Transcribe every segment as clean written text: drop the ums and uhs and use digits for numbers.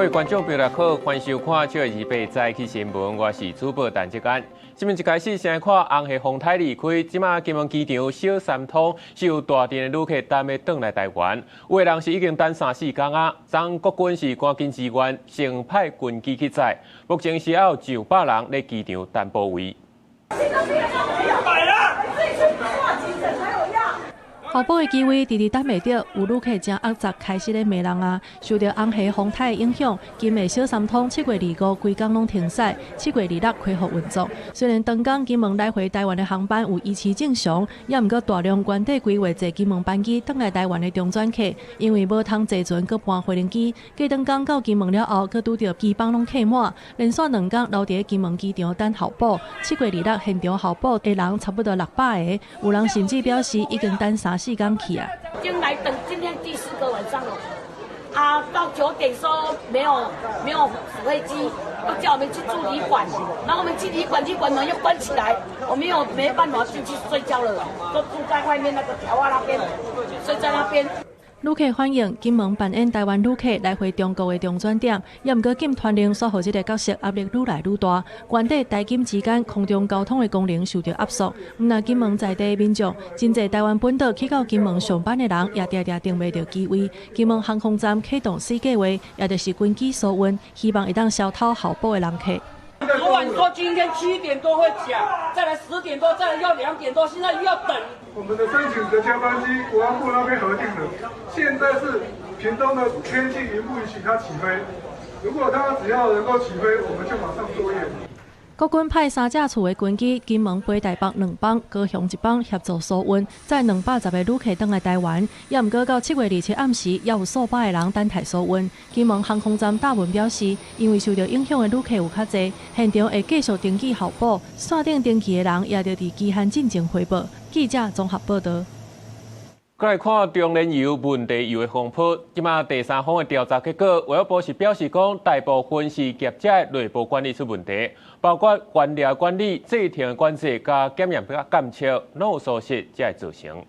位觀眾朋友好，歡迎收看七月二八早起新聞，我是主播陳志安。新聞一開始先來看紅溪風颱離開，這馬金門機場小三通是有大陣的旅客等欲轉來台灣，有的人是已經等三四工啊。昨國軍是趕緊支援，先派軍機去載，目前是還有上百人佇機場等補位。候補的機位遲遲等袂著，有旅客誠壓雜開始咧罵人啊！受著紅溪風颱的影響，金門小三通7月25規工攏停駛，7月26恢復運作。雖然當工金門來回台灣的航班有維持正常，也毋過大量原底規劃坐金門班機轉來台灣的中轉客，因為無通坐船閣搬飛行機，過當工到金門了後，閣拄著機班攏客滿，連續兩工留佇金門機場等候補。七月二六現場候補的人差不多600個，有人甚至表示已經等三四工去啊！進來等今天第四個晚上了，啊，到9點說沒有飛機，都叫我們去住旅館，然後我們去旅館，旅館門又關起來，我們又沒辦法進去睡覺了，都住在外面那個條仔那邊，睡在那邊。旅客反映，金門扮演台灣旅客來回中國的中轉點，也毋過禁團令所予這個角色壓力愈來愈大，原底台金之間空中交通的功能受著壓縮。毋但金門在地民眾，真濟台灣本島去到金門上班的人，也定定訂袂著機位。金門航空站啟動 C 計劃，也就是軍機疏運，希望會當消透候補的人客。昨晚說今天7點多會講，再來10點多，再來要2點多，現在又要等。我們的申請的加班機，國安部那邊核定了，現在是屏東的天氣允不允許它起飛？如果它只要能夠起飛，我們就馬上作業。國軍派三架次的軍機，金門飛台北兩班，高雄一班協助疏運，載210個旅客轉來台灣。也毋過到7月27暗時，猶有數百個人等待疏運。金門航空站大文表示，因為受著影響的旅客有較濟，現場會繼續登記候補，線頂登記的人也著佇期限進前回報。記者綜合報導。閣來看中煉油問題油的風波，這馬第三方的調查結果，衛福部是表示講，大部分是業者的內部管理出問題，包括原料管理、製程的管制、佮檢驗監測，攏有疏失，才會造成。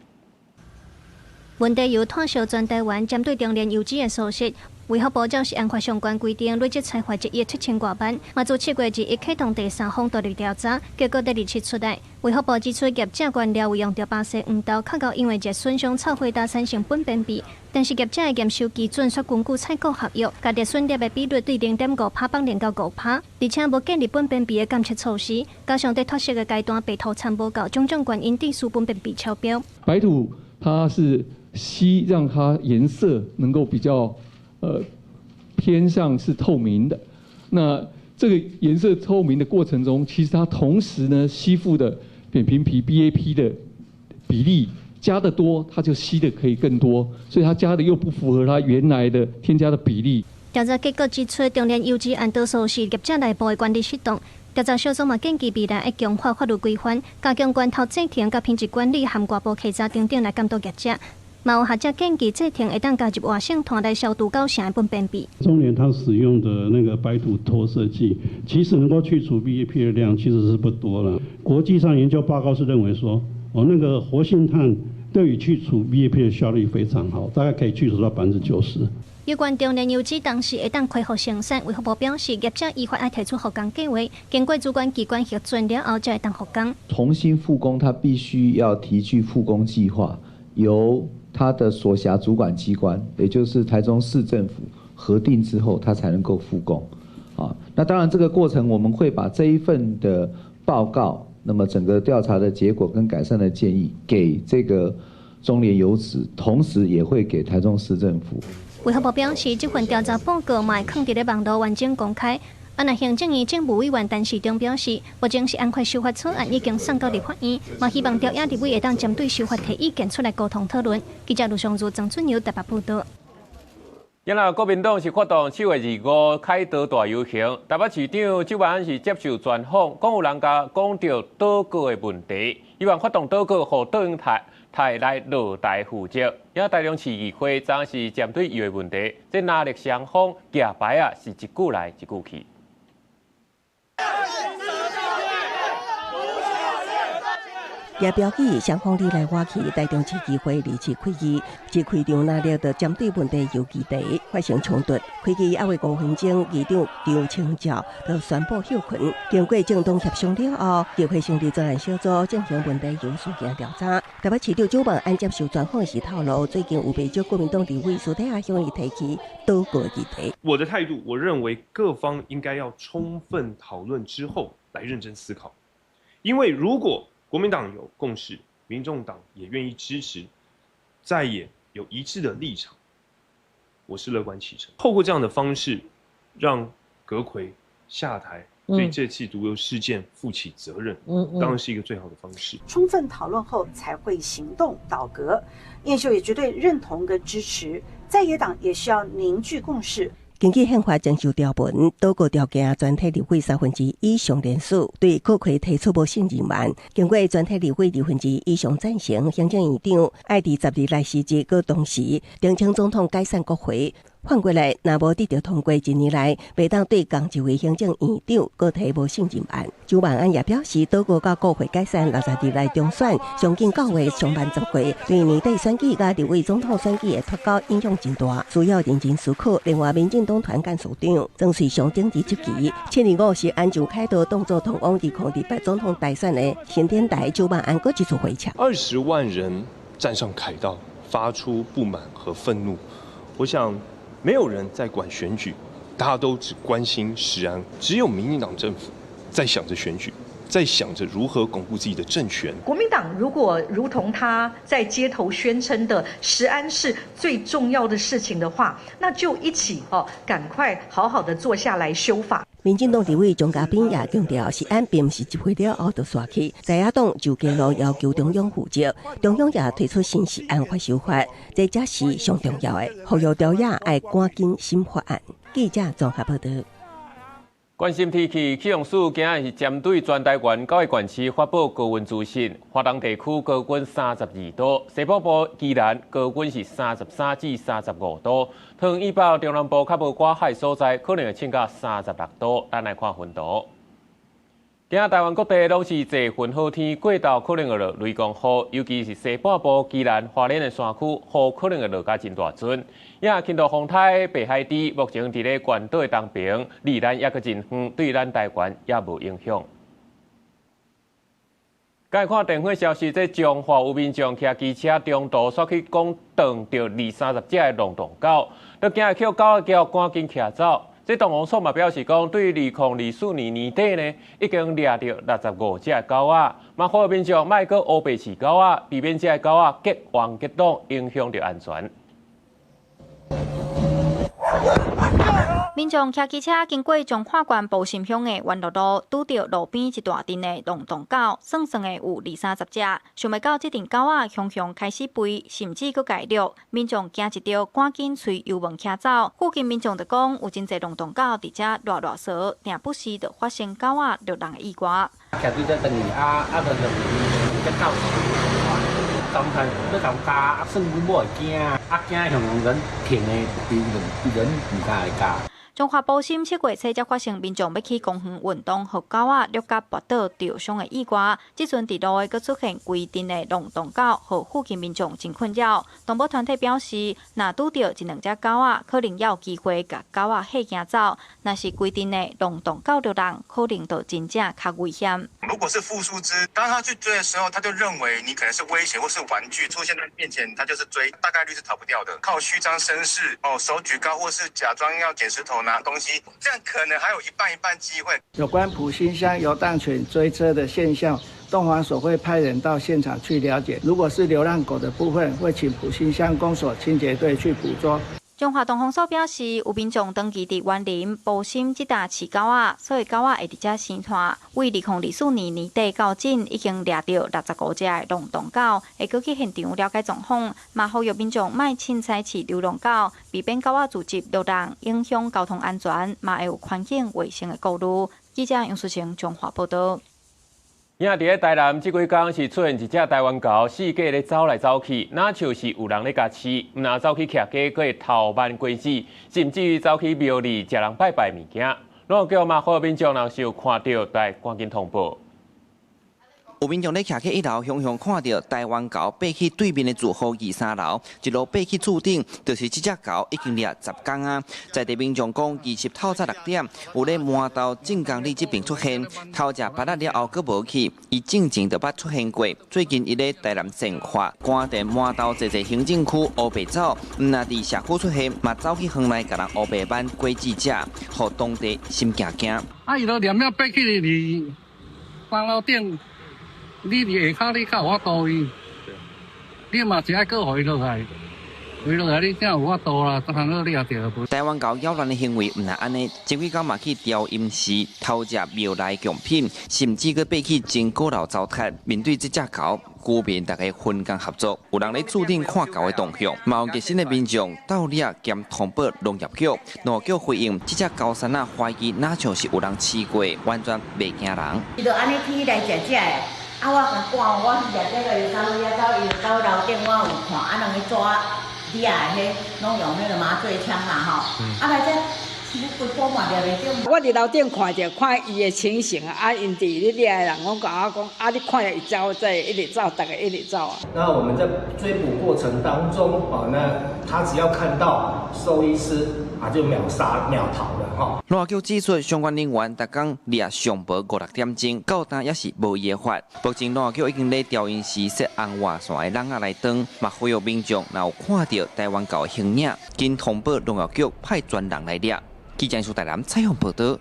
問題油脫銷全台灣，針對中煉油脂的疏失，衛福部表示按法相關規定，累計裁罰1億7000外萬，嘛自7月21啟動第三方獨立調查，結果佇27出來。衛福部指出，業者原料有用著巴西黃豆，較高因為熱損傷臭火焦產生苯便秘，但是業者的驗收基準卻根據採購合約，共熱損率的比率對0.5趴放零到5趴，而且無建立苯便秘的監測措施，加上佇脫色的階段白塗摻無夠，種種原因致使苯便秘超標。白土它是吸，讓它顏色能夠比較偏向是透明的。那這個顏色透明的過程中，其實它同時呢吸附的扁平皮 BAP 的比例加得多，它就吸的可以更多，所以它加的又不符合它原來的添加的比例。調查結果指出，中煉油脂案多數是業者內部的管理失當。調查小組嘛建議未來愛強化法律規範，加強源頭製程佮品質管理和外部稽查等等來監督業者。嘛有學者建議製程會當加入活性炭來消除九成的苯便秘。中聯它使用的那個白土脫色劑，其實能夠去除 BAP 的量其實是不多了。國際上研究報告是認為說，哦那個活性炭對於去除 BAP 的效率非常好，大概可以去除到90%。有關中煉油脂當時會當恢復生產，衛福部表示，業者依法愛提出復工計劃，經過主管機關核准了後，才會當復工。重新復工，他必須要提具復工計劃，由他的所轄主管機關，也就是台中市政府核定之後，他才能夠復工。啊，那當然這個過程我們會把這一份的報告，那麼整個調查的結果跟改善的建議，給這個中煉油脂，同時也會給台中市政府。衛福部表示，這份調查報告嘛會囥佇咧網路完整公開。啊，若行政院政務委員陳時中表示，目前食安法修法草案已經送到立法院，嘛希望朝野立委會當針對修法提意見出來溝通討論。記者盧尚如、曾俊尧台北報導。今仔國民黨是發動7月25凱道大遊行，台北市長蔣萬安是接受專訪，講有人共講著倒閣的問題，希望發動倒閣，予卓榮泰來落台負責。也台中市議會昨是針對油的問題，這藍綠雙方舉牌仔，是一句來一句去。也標記雙方你來我去，台中市議會二次開議，這開場若咧就針對問題油議題發生衝突，開議猶未5分鐘，議長張清照就宣布休困。經過政黨協商了後，議會成立專案小組進行問題油事件調查。台北市長蔣萬安接受專訪時透露，最近有袂少國民黨立委私底下向伊提起倒閣議題。我的態度，我認為各方應該要充分討論之後來認真思考，因為如果國民黨有共識，民眾黨也願意支持，在野有一致的立場，我是樂觀其成。透過這樣的方式，讓閣揆下台，對這次毒油事件負起責任，當然是一個最好的方式。充分討論後才會行動倒閣，葉秀也絕對認同跟支持，在野黨也需要凝聚共識。根據憲法增修條文，倒閣條件全體立委三分之以上連署對閣揆提出無信任案。經過全體立委二分之一以上贊成，行政院長愛佇10日來辭職，閣同時呈請總統解散國會。反過來，若無得著通過，一年來袂當對仝一位行政院長閣提無信任案。蔣萬安也表示，倒閣佮國會解散60日內重選，上緊9月上萬10月，對年底選舉佮立委總統選舉的脫鈎影響真大，需要認真思考。另外，民進黨團幹事長曾瑞祥政治質疑，725食安就凱道當作通往2028總統大選的新天台，蔣萬安閣一次回呛。 20萬人站上凱道，發出不滿和憤怒，我想。沒有人在管選舉，大家都只關心食安，只有民進黨政府在想着選舉，在想着如何鞏固自己的政權。國民黨如果如同他在街頭宣稱的食安是最重要的事情的話，那就一起哦，趕快好好的坐下來修法。民進黨立委鍾佳濱也強調，食安並毋是一回了後就煞去，在野黨就揭露要求中央負責，中央也推出新食安法修法，這才是上重要的。呼籲朝野愛趕緊審法案。記者綜合報導。關心天氣，氣象署今仔日是針對全台灣九個縣市發布高溫資訊。華東地區高溫32度，西北部宜蘭高溫是33至35度，桃園以北、中南部較無掛海所在可能會衝到36度。咱來看雲圖。今仔台灣各地攏是濟雲好天，過晝可能會落雷公雨，尤其是西半部宜蘭、花蓮的山區，雨可能會落甲真大陣。也輕度風颱白海豬目前佇咧關島的東邊，離咱猶閣真遠，對咱台灣也無影響。來看電話消息，這彰化有民眾騎機車中途煞去講撞著二三十隻的浪蕩狗，都驚予狗仔叫，趕緊騎走。這動保所嘛表示講，對2024年年底呢，已經掠著65隻狗仔。嘛，呼籲民眾莫閣烏白飼狗仔，避免這个狗仔結怨結黨，影響著安全。民眾騎機車經過彰化縣埔心鄉的灣樂路，拄著路邊一大陣的浪蕩狗，算算的有二三十隻。想袂到這陣狗仔雄雄開始吠，甚至閣共掠。民眾驚一著，趕緊催油門騎走。附近民眾就講，有真濟浪蕩狗佇遮賴賴趖，定不時就發生狗仔掠人的意外。騎機車轉去啊啊，就兩隻狗。狀態欲共咬，啊，算阮某會驚，啊驚雄雄人停的，伊人毋敢來咬。彰化埔心7月初才發生民眾欲去公園運動，予狗仔掠甲跋倒著傷的意外。這陣佇路的閣出現規陣的浪蕩狗，予附近民眾真困擾。動保團體表示，若拄著一兩隻狗仔，可能猶有機會共狗仔嚇驚走；若是規陣的浪蕩狗掠人，可能就真正較危險。如果是複數隻，當他去追的時候，他就認為你可能是威脅或是玩具出現在面前，他就是追，大概率是逃不掉的。靠虛張聲勢，哦，手舉高或是假裝要撿石頭拿東西，這樣可能還有一半一半機會。有關埔心鄉遊蕩犬追車的現象，動防所會派人到現場去了解。如果是流浪狗的部分，會請埔心鄉公所清潔隊去捕捉。彰化動防所表示，有民眾長期佇員林、埔心這搭飼狗仔，所以狗仔會佇遮生湠。為2024年年底到今，已經掠著65隻的浪蕩狗，會閣去現場了解狀況。嘛呼籲民眾莫凊彩飼流浪狗，避免狗仔聚集掠人，影響交通安全，嘛會有環境衛生的顧慮。記者楊淑晴彰化報導。影佇咧台南，這幾工是出現一隻台灣猴，四界咧走來走去，若像是有人咧共飼，毋但走去徛家，閣會偷挽果子，甚至於走去廟裡食人拜拜物件。攏叫嘛，呼籲民眾若是有看著，來趕緊通報。有民眾咧徛去一樓，雄雄看著台灣猴爬去對面的住戶二三樓，一路爬去厝頂，就是這隻猴已經掠10工啊。在地民眾講，其實透早6點有咧饃頭正港里這邊出現，偷食芭樂了後閣無去，伊進前就捌出現過。最近伊咧台南善化關電饃頭濟濟行政區烏白走，毋但佇社區出現，嘛走去園內共人烏白挽果子食，予當地心驚驚。啊！伊都連了爬去佇三樓頂。你佇下跤，你較有法度伊，你嘛是愛閣予伊落來，予伊落來，你才有法度啦，才通好掠著。台灣猴擾亂的行為毋但按呢，前幾工嘛去調音時偷食廟內貢品，甚至閣爬去鐘鼓樓糟蹋。面對這隻猴，居民逐家分工合作，有人咧厝頂看猴的動向，嘛有熱心的民眾鬥掠兼通報農業局，農業局回應，這隻猴山仔懷疑若像是有人飼過，完全袂驚人。伊就按呢起來食食的。啊！我共趕，我去食這個，伊走遐走，伊到樓頂，我有看，啊，兩个抓掠的彼，攏用彼个麻醉槍啦吼。啊來這，規波嘛掠袂著。我佇樓頂看著，看伊的情形啊，𪜶佇咧掠的人，攏共我講，啊，你看著伊走，這一直走，逐家一直走啊。那我們在追捕過程當中，啊，那他只要看到獸醫師啊，就秒殺秒逃了哈。農業局指出，相關人員逐工掠上晡五六點鐘，到今猶是無伊的法。目前農業局已經咧調音時設紅外線的籠仔來裝，嘛呼籲民眾若有看著台灣猴的形影，緊通報農業局派專人來掠。記者蘇台南採訪報導。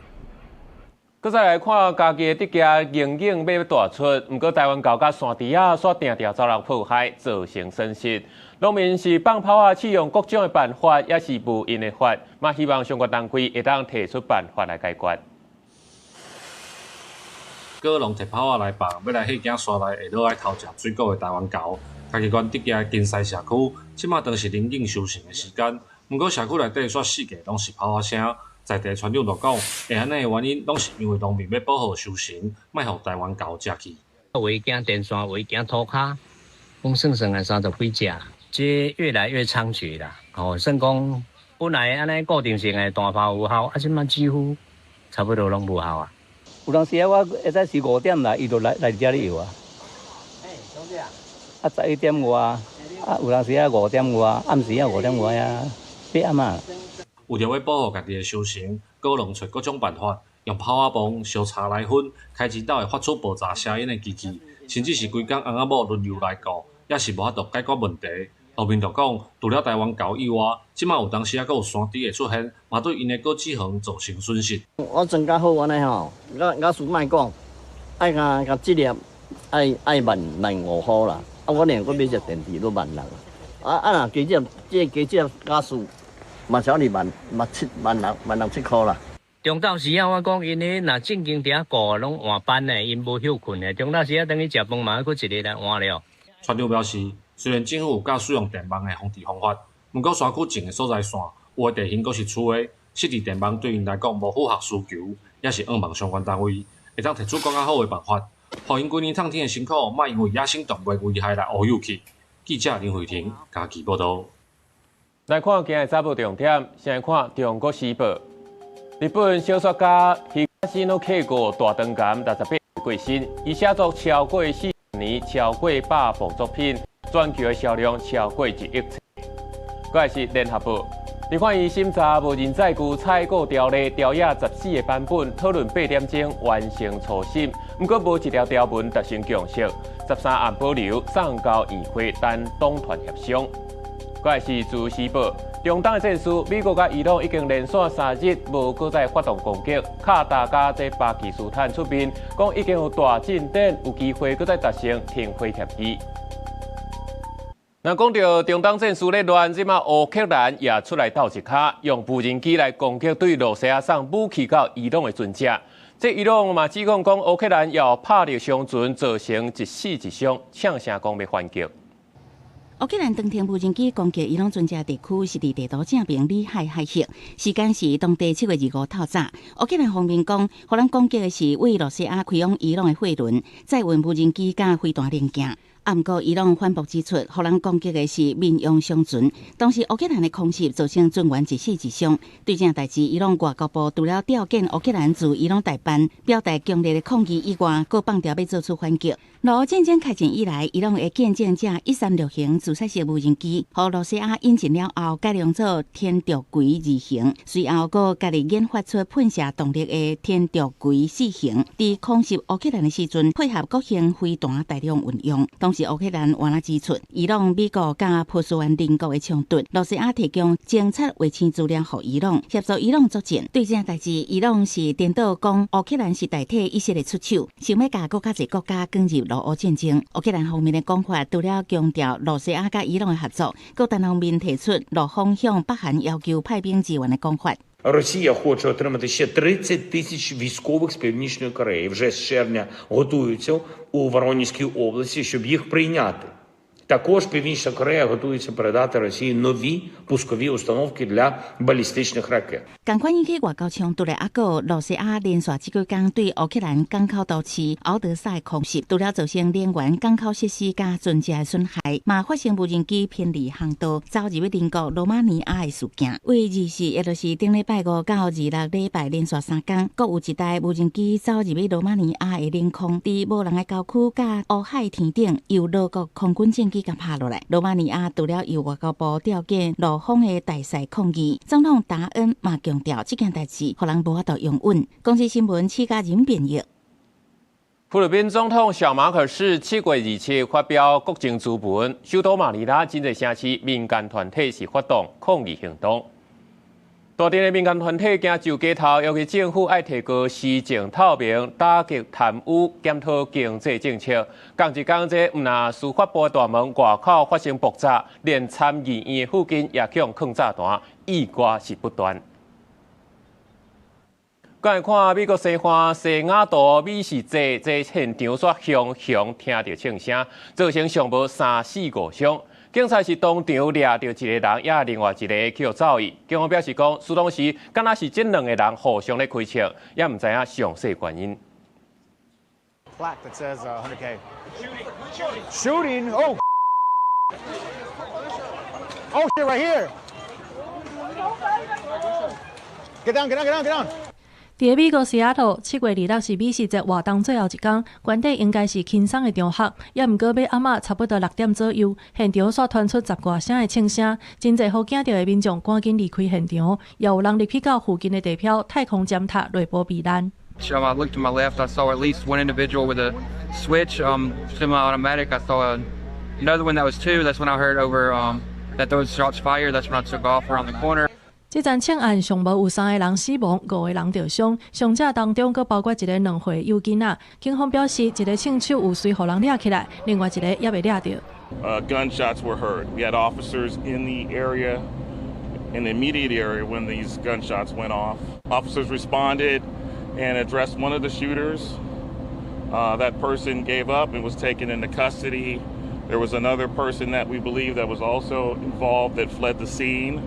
閣再來看嘉義的竹崎刑警欲大出，毋過台灣猴佮山豬仔煞定定走來破壞，造成損失。農民是放炮仔，試用各種的辦法，猶是無𪜶的法，嘛希望相關單位會當提出辦法來解決。果農提炮仔來放，欲來彼間山內下落來偷食水果的台灣猴。嘉義縣竹崎的金西社區，這馬當是寧靜收成的時間，毋過社區內底煞四界攏是炮仔聲。在地村長就講，會按呢的原因，攏是因為農民欲保護收成，莫予台灣猴食去。有的驚電線，有的驚塗跤，講算算來30幾隻，這越來越猖獗啦。哦，算講本來按呢固定性的大炮有效，啊，這馬幾乎差不多攏無效啊。有當時啊，我會使是5點來，伊就來來遮咧搖啊。啊，11點外，啊，有當時啊5點外，暗時啊5點外啊，八暗啊。為著欲保護家己的收成，果農揣各種辦法，用炮仔棒、燒柴來熏，開錢斗會發出爆炸聲音的機器，甚至是規工翁仔某輪流來顧，猶是無法度解決問題。路面就講，除了台灣猴以外，這馬有當時猶閣有山豬會出現，嘛對𪜶的果子園造成損失。我莊稼好按呢吼，我老師莫講，愛共共這粒愛愛1萬5箍啦，啊，我連閣買隻電池都1萬6，啊啊若加這這加這家私。嘛少二萬，嘛七萬六，萬六七箍啦。中晝時啊，我講𪜶彼若正經佇遐顧，攏換班的，𪜶無歇睏的。中晝時啊，轉去食飯嘛，閣一个來換了。村長表示，雖然政府有教使用電網的防治方法，毋過山區種的所在線有的地形閣是粗的，設置電網對𪜶來講無符合需求，也是向望相關單位會當提出更較好的辦法，予𪜶規年迵天的辛苦，莫因為野生動物危害來烏有去。記者林慧婷嘉義報導。來看今日早報重點，先來看《中國時報》。日本小說家東野圭吾大腸癌68歲過身，伊寫作超過40年，超過100部作品，全球的銷量超過1億冊。閣來是《聯合報》，立法院審查無人載具採購條例條約14個版本，討論8點鐘完成初審，毋過無一條條文達成共識，13案保留送交院會等黨團協商。閣來是《自由時報》，中東的戰事，美國佮伊朗已經連續3日無閣再發動攻擊。卡達佮這巴基斯坦出面講已經有大進展，有機會閣再達成停火協議。那講著中東戰事咧亂，這馬烏克蘭也出來鬥一跤，用無人機來攻擊對露西亞送武器到伊朗的船隻。這伊朗嘛指控講烏克蘭欲拍入商船，造成一死一傷，嗆聲講欲還擊。烏克蘭長程無人機攻擊伊朗船隻地區是佇地圖正邊裡海海域，時間是當地7月25透早。烏克蘭方面講，予人攻擊的是對露西亞開往伊朗的貨輪，載運無人機佮飛彈零件。啊，毋過伊朗反駁指出，予人攻擊的是民用商船。當時烏克蘭的空襲造成船員一死一傷。對這代誌，伊朗外交部除了調見烏克蘭駐伊朗代辦，表達強烈的抗議以外，閣放調欲做出反擊。俄烏戰爭開戰以來，伊朗的見證者1360自殺式無人機，予露西亞引進了後，改良做天竺葵2型，隨後閣家己研發出噴射動力的天竺葵4型，佇空襲烏克蘭的時陣，配合各型飛彈大量運用。當時烏克蘭原來指出，伊朗、美國佮波斯灣鄰國的衝突，露西亞提供偵察衛星資料予伊朗，協助伊朗作戰。對這代誌，伊朗是顛倒講烏克蘭是代替以色列出手，想欲共閣較濟國家捲入俄烏戰爭。烏克蘭方面的講法，除了強調露西亞佮伊朗的合作，閣單方面提出露方向北韓要求派兵支援的講法。 Росія хоче отримати ще 30 тисяч військових з Північної Кореї. Вже з червня готуються у Воронезькій області, щоб їх прийняти. Також Північна Корея готується передати Росії нові пускові установки для балістичних ракет. 仝款引起外交衝突的，猶閣露西亞連續這幾工對烏克蘭港口都市敖德薩的空襲，除了造成能源港口設施佮船隻的損害，嘛發生無人機偏離航道，走入去鄰國羅馬尼亞的事件。為24，也就是頂禮拜五到26禮拜連續3工，閣有一台無人機走入去羅馬尼亞的領空，佇無人的郊區佮烏海天頂，由俄國空軍戰機共拍落來。羅馬尼亞除了由外交部調見露方的大使抗議，總統達恩嘛強調這件代誌，予人無法度容忍。公視新聞，施嘉仁編譯。菲律賓總統小馬可仕7月27發表國情諮文，首都馬尼拉真濟城市民間團體是發動抗議行動。大陣的民間團體行上街頭，要求政府愛提高施政透明、打擊貪污、檢討經濟政策。仝一工，這毋但司法部大門外口發生爆炸，連參議院附近也予人囥炸彈，意外是不斷。來看美國西岸西雅圖美食節，這現場煞雄雄聽著槍聲，造成上無三死五傷。警察是當場掠著一个人，也另外一个去予走去。警方表示講，事當時敢若是這兩个人互相咧開槍，也毋知影詳細原因。 Plaque that says 100K. Shooting. Oh. Oh shit! Right here. Get down! Get down! Get down! Get down! 佇美國西雅圖，7月26是美食節活動最後一工，原底應該是輕鬆的場合，也毋過欲暗仔差不多6點左右，現場煞傳出十外聲的槍聲，真濟予驚著的民眾趕緊離開現場，也有人入去到附近的地標太空尖塔內部避難。 I looked to my left, I saw at least one individual with a switch, semi-automatic. I saw another one that was two. That's when I heard over that those shots fired. That's when I took off around the corner. 這場槍案上無有三個人死亡，五個人著傷，傷者當中閣包括一个2歲幼囡仔。警方表示，一个槍手有隨予人掠起來，另外一个猶未掠著。 Gunshots were heard. We had officers in the area, in the immediate area when these gunshots went off. Officers responded and addressed one of the shooters. That person gave up and was taken into custody. There was another person that we believe that was also involved that fled the scene,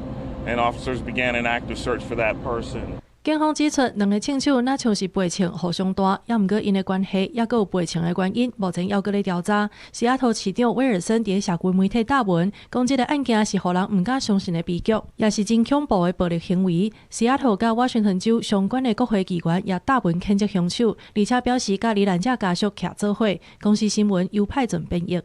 and officers began an active search for that person. 警方指出，兩个槍手若像是背槍互相彈，也毋過𪜶的關係猶閣有背槍的原因，目前猶閣咧調查。西雅圖市長威爾森佇社群媒體貼文，講這个案件是予人毋敢相信的悲劇，也是真恐怖的暴力行為。西雅圖佮華盛頓州相關的國會議員也貼文譴責兇手，而且表示佮罹難者家屬徛做伙。公視新聞由派准編譯。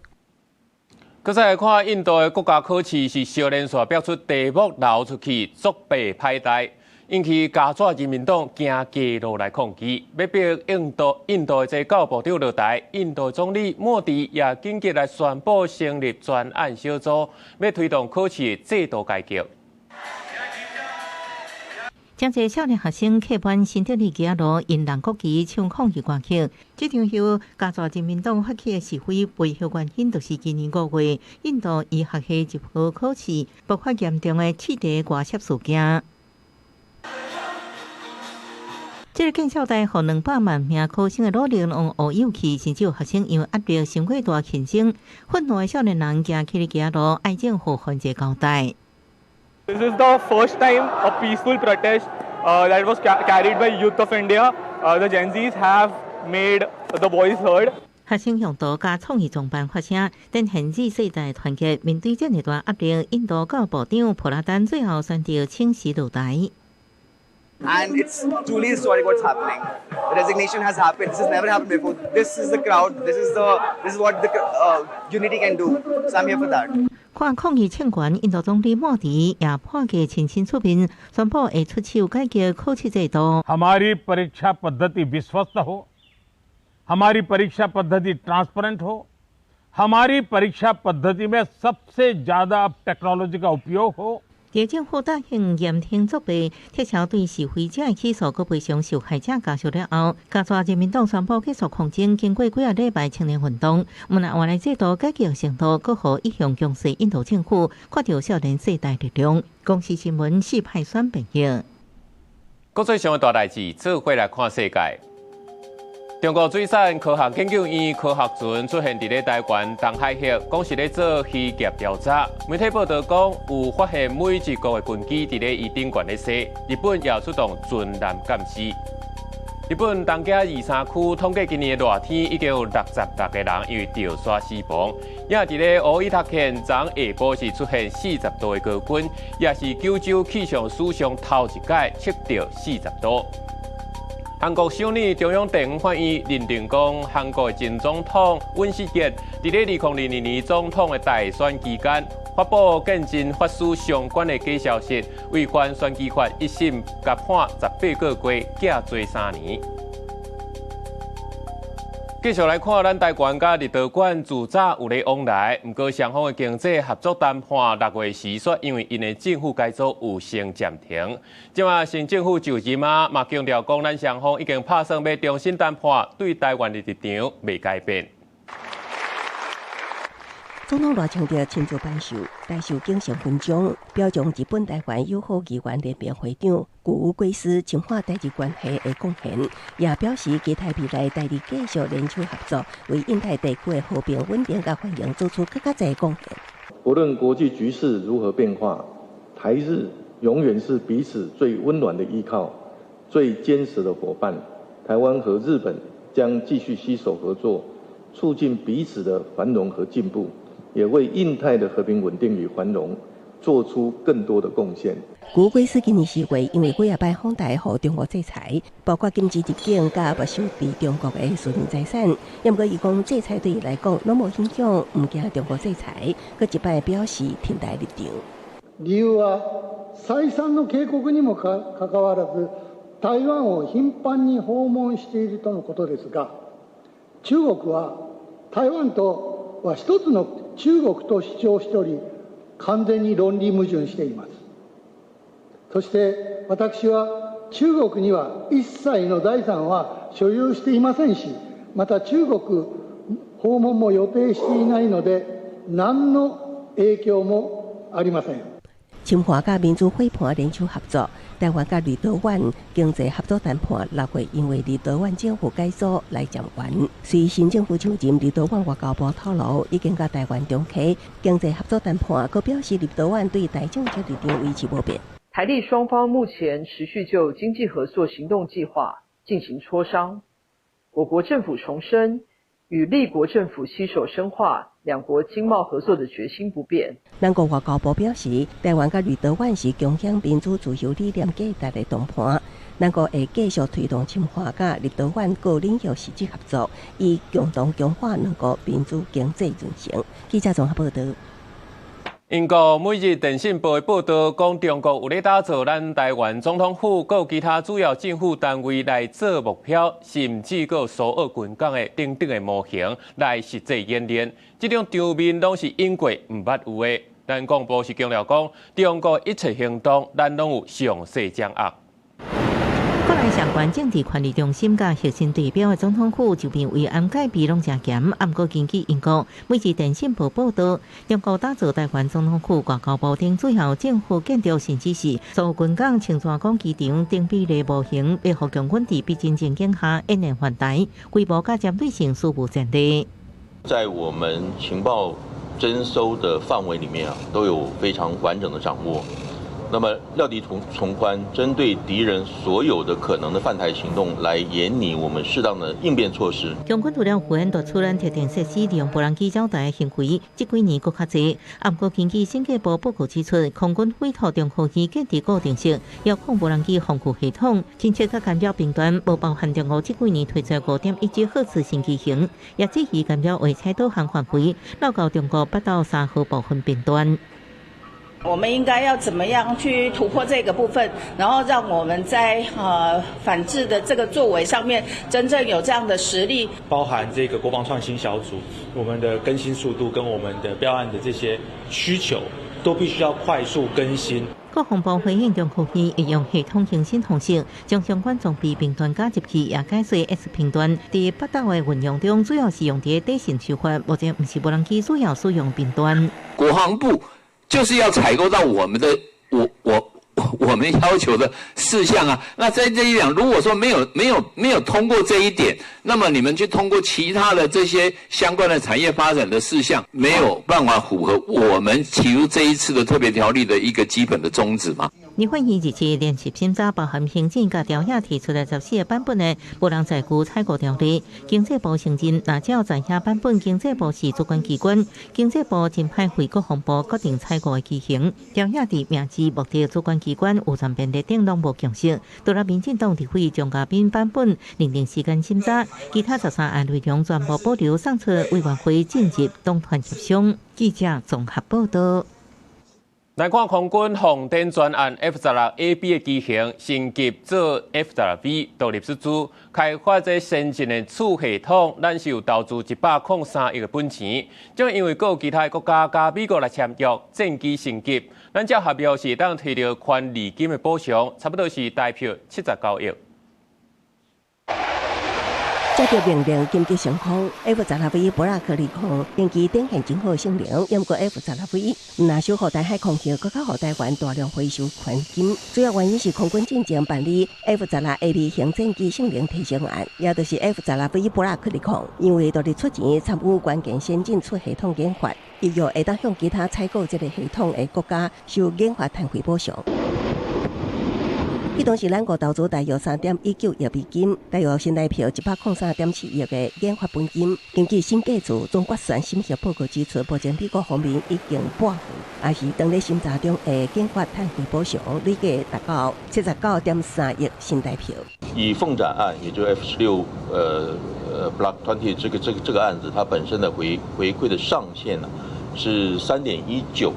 閣再來看印度的國家考試是相連續爆出題目流出去作弊歹代，引起加左人民黨行街路來抗議，欲逼印度的這教育部長落台。印度總理莫迪也緊急來宣布成立專案小組，欲推動考試的制度改革。真濟少年學生客滿新德里街路，引人國旗唱抗議歌曲。這場由加左人民黨發起的示威，背後原因就是今年5月，印度醫學系入學考試爆發嚴重的試題外洩事件。這個見笑代予200萬名考生的努力攏烏有去，甚至有學生因為壓力傷過大輕生。憤怒的少年人行起街路，愛政府予一個交代。 This is the first time a peaceful protest that was carried by youth of India. The Gen Zs have made the voice heard. 學生用刀佮創意裝扮發聲，展現 Z 世代團結。面對這麼大壓力，印度教育部長普拉丹最後選擇請辭落台。 And it's truly historic what's happening. The resignation has happened. This has never happened before. This is the crowd. This is what the unity can do. So I'm here for that. 看抗議請願，印度總理莫迪也破格親身出面，宣布會出手改革考試制度。 हमारी परीक्षा पद्धति विश्वस्त हो, हमारी परीक्षा पद्धति ट्रांसपेरेंट हो, हमारी परीक्षा पद्धति में सबसे ज्यादा अब टेक्नोलॉजी का उपयोग हो。佇政府答應嚴懲作弊，撤銷對示威者的起訴，閣賠償受害者家屬了後，加州人民黨宣布結束抗爭。經過幾仔禮拜青年運動，毋但原來制度改革程度，閣予一向強勢印度政府看著少年世代力量。公視新聞四派選編譯。國際上的大代誌，做伙來看世界。中國水產科學研究院科學船出現佇咧台灣東海域，講是咧做漁業調查。媒體報道講，有發現美日國的軍機佇咧伊頂懸咧踅，日本也出動巡艦監視。日本東京23區統計今年的熱天已經有66個人因為著沙死亡。也佇咧大分縣，昨下晡是出現40度的高溫，也是九州氣象史上頭一擺測著40度。韓國首爾中央地方法院認定講，韓國前總統尹錫悅佇咧2022年總統的大選期間，發布見證法師相關的假消息，違反選舉法，一審共判18個月，減罪3年。繼續來看，咱台灣佮立陶宛自早有咧往來，毋過雙方的經濟合作談判6月時煞因為𪜶的政府改組有先暫停。這馬新政府就任啊，嘛強調講，咱雙方已經拍算欲重新談判，對台灣的立場袂改變。總統賴清德親自頒授大綬景星勳章，表彰日本台灣友好議員聯盟會長谷尾貴司深化台日關係的貢獻，也表示期待未來台日繼續聯手合作，為印太地區的和平穩定佮繁榮做出閣較濟貢獻。不論國際局勢如何變化，台日永遠是彼此最溫暖的依靠、最堅實的夥伴。台灣和日本將繼續攜手合作，促進彼此的繁榮和進步。也為印太的和平穩定與繁榮做出更多的貢獻。谷尾貴司今年4月因為幾仔擺訪台予中國制裁，包括禁止入境佮沒收佇中國的私人財產。毋過伊講制裁對伊來講攏無影響，毋驚中國制裁。閣一擺表示挺台立場。理由は再三の警告にもかかわらず、台灣を頻繁に訪問しているとのことですが、中國は台灣とは一つの中國と主張しており、完全に論理矛盾しています。そして私は中國には一切の財産は所有していませんし、また中國訪問も予定していないので、何の影響もありません。深化佮民主伙伴聯手合作，台灣佮立陶宛經濟合作談判6月因為立陶宛政府改組來暫緩。隨新政府就任，立陶宛外交部透露，已經佮台灣重啟經濟合作談判，閣表示立陶宛對台政策立場維持無變。台立雙方目前持續就經濟合作行動計劃進行磋商。我國政府重申與立國政府攜手深化兩國經貿合作的決心不變。咱國外交部表示，台灣佮立陶宛是共享民主自由理念價值的同伴，咱國會繼續推動深化佮立陶宛各領域實質合作，以共同強化兩國民主經濟韌性。記者綜合報導。英國每日電訊報的報導講，中國有咧打造咱台灣總統府，閣有其他主要政府單位來做目標，甚至閣蘇澳軍港的等等的模型來實際演練。這種場面攏是英國毋捌有的。咱國防部是強調講，中國一切行動，咱攏有詳細掌握。國內相關政治權力中心佮核心地標的總統府周邊維安戒備攏誠嚴，毋過根據英國每日電訊報報導，中國打造台灣總統府、外交部等主要政府建築，甚至是蘇澳軍港、清泉崗機場等比例模型，欲予共軍佇逼真情景下演練犯台，規模佮針對性史無前例。在我們情報偵搜的範圍裡面啊，都有非常完整的掌握。那麼料敵從寬，針對敵人所有的可能的犯台行動，來研擬我們適當的應變措施。空軍除了敷衍奪取咱特定設施利用無人機繞台的行為，這幾年閣較濟。毋過根據審計部報告指出，空軍委託中科院建立固定式遙控無人機防護系統，偵測佮干擾兵端，無包含中國這幾年推出5.1隻赫茲新機型，也質疑干擾會採導航範圍，落到中國北斗三號部分兵端。我們應該要怎麼樣去突破這個部分，然後讓我們在反制的這個作為上面真正有這樣的實力。包含這個國防創新小組，我們的更新速度跟我們的標案的這些需求，都必須要快速更新。國防部回應中科院運用系統更新方式，將相關裝備兵端加入去，也解說 S 頻段佇北斗的運用中，主要是用佇短信收發，目前毋是無人機主要使用頻段。國防部就是要採購到我們的我們要求的事項啊。那在這一點，如果說沒有通過這一點，那麼你們去通過其他的這些相關的產業發展的事項，沒有辦法符合我們提出這一次的特別條例的一個基本的宗旨嘛？立法院日前連續審查包含行政佮調研提出的14個版本的無人載具採購條例，經濟部承認，若照在遐版本，經濟部是主管機關，經濟部真歹為國防部決定採購的機型。調研佇名字、目的、主管機關、預算便利等攏無共識。除了民進黨立委張嘉賓版本認定時間審查，其他13案內容全部保留送出委員會進入黨團協商。記者綜合報道。來看空軍鳳展專案 F-16AB 的機型升級做 F-16V 獨立自主開發這先進的次系統，咱是有投資103億的本錢。正因為閣有其他國家佮美國來簽約戰機升級，咱這合約是當提著權利金的補償，差不多是台票79億。接著命令緊急升空，F-16V 布拉克20戰機展現真好性能，毋過 F-16V 毋但守護台海空域，閣較予台灣大量回收權金。主要原因是空軍進前辦理 F-16AB 型戰機性能提升案，也就是 F-16V 布拉克20，因為獨立出錢參與關鍵先進次系統研發，預約會當向其他採購這个系統的國家收研發攤費補償。彼當時，咱國投資大約3.19億美金，大約新台票103.4億的研發本金。根據審計署總決算審核報告指出，目前美國方面已經撥付，也是當咧審查中的研發攤費補償，累計達到79.3億新台票。以鳳展案，也就是 F-16Block 20這個案子，它本身的回饋的上限呢是3.19